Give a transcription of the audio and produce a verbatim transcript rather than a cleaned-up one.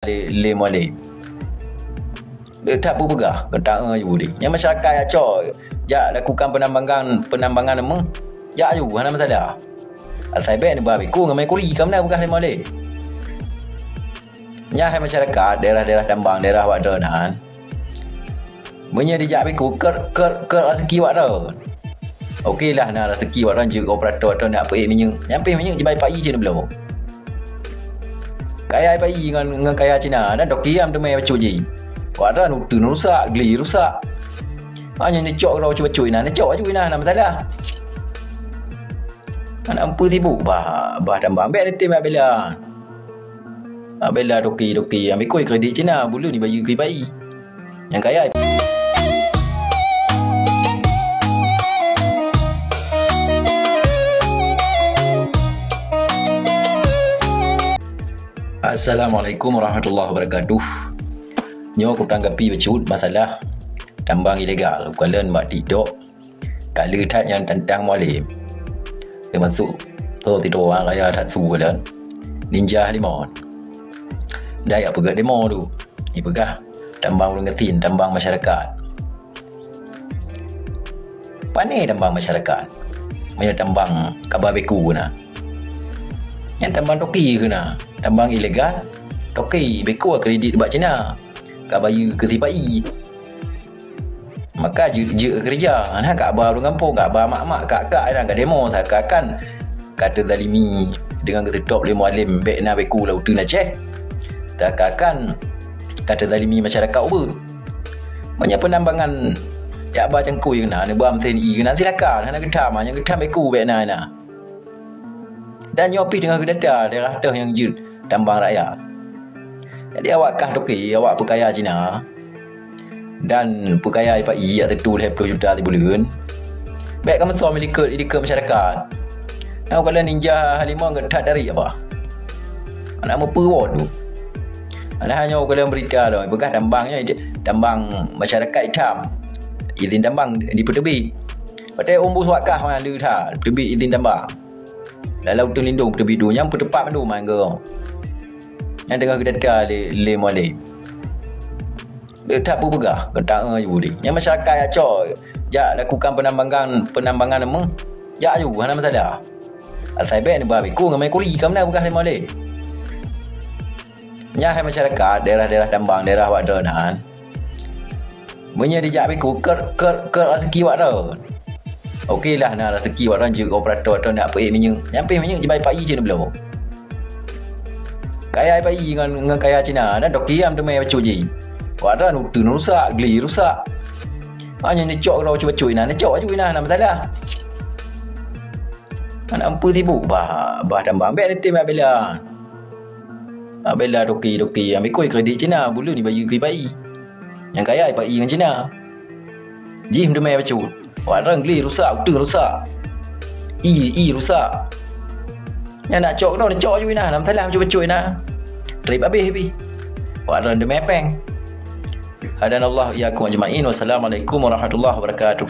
lé, lé Mualem. Lé that peugah, geutanyoe aju deh. Nyang masyarakat jak cok, jak lakukan penambangan, penambangan meuh, jak aju, hana masalah. Asai bèk neuba beko ngon merkuri, ka meunan peugah lé Mualem. Nyan hai masyarakat daerah-daerah tambang, daerah awak droeneuh nyan. Meunyoe dijak beko, keu, keu, keu raseuki awak droen. Oke lah, na raseuki awak droen jeuet operator atau nak peuék minyeuk. Nyang pih minyeuk jibai Pak I cit neubloe. Kaya Pak I ngon, ngon kaya Cina, dan toke am teumé bacut jih. Awak droen uteuen rusak, gli rusak. Hanya neucok droe bacut-bacut inan, neucok aju inan, hana masalah. Hana peue sibuk bah, bah tambang bèk neutem bela. Bela toke-toke, ambil keu kredit Cina, buleuen dibayeue keu Pak I. Nyang kaya. Assalamualaikum warahmatullahi wabarakatuh. Nyoe kutanggapi bacut masalah tambang ilegal, kalon bak TikTok. Ka le that nyang tantang Mualem. Teumasuk, toh, sidroe ureueng kaya that su kalon. Ninja Halimon. Dak jak peugöt demo tu. Ipeugah tambang ureueng gasien, tambang masyarakat. Pané tambang masyarakat? Meunyoe tambang kaba beko na. Nyang tambang toke keuh na, tambang ilegal, toke beko kredit bak Cina. Ka bayeue keu si Pak I. Maka jeuet-jeuet keureuja, hana kaba ureueng gampông, kaba mak-mak, kak-kak, hana ka demo, seakan-akan ka teuzalimi deungon geuseutop lé Mualem bèk na beko lam uteuen Aceh. Seakan-akan ka teuzalimi masyarakat ubeut. Meunyoe peunambangan jak ba cangkôi keunan, neuba meusén ie keunan, silakan, hana geutham, nyang geutham beko bèk na, na. Dan nyoe pih teungoh geudata daerah teuh nyang jeuet tambang rakyat. Jadi awak kah toke, awak peukaya Cina. Dan peukaya Pak I jak teutu lhèe plôh juta sibuleuen. Bèk ka meusom ilikot, ilikot masyarakat. Nah, kalau Ninja Halimon geuh that dari apa? Anak meupeuwoe tu. Alah nyoe kalau berita tu, peugah tambang nyoe, tambang masyarakat itam. Izin tambang dipeuteubiet. Watèe umbus wakaf hana le that, peuteubiet izin tambang. Lam uteuen lindong peuteubiet dua nyang peuteupat mandum nyan geuh. Nyang teungoh geudata lé, lé Mualem. Lé that peugah, geutanyoe aju deh. Nyang masyarakat jak cok, jak lakukan penambangan, penambangan meuh, jak aju, hana masalah. Asai bèk neuba beko ngon merkuri, ka meunan peugah lé Mualem. Nyan hai masyarakat daerah-daerah tambang, daerah awak droeneuh nyan. Meunyoe dijak beko, keu, keu, keu raseuki awak droen. Oke lah, na raseuki awak droen jeuet operator atau nak peuék minyeuk. Nyang pih minyeuk jibai Pak I cit neubloe. Kaya Pak I ngon, ngon kaya Cina, dan toke am teumé bacut jih. Awak droen uteuen rusak, gli rusak. Hanya neucok droe bacut-bacut inan, neucok aju inan, hana masalah. Hana peue sibuk bah, bah tambang bèk neutem bela. Bela toke-toke, ambil keu kredit Cina, buleuen dibayeue keu Pak I. Nyang kaya Pak I ngon Cina. Jih meuteumé bacut. Awak droen gli rusak, uteuen rusak. Ie, ie rusak. Nyang nak cok droe, cok aju inan, hana masalah bacut-bacut inan. Trép abéh pih. Awak droen teumé péng. Hadanallahu iyyakum ajma'in. Wassalamualaikum warahmatullahi wabarakatuh.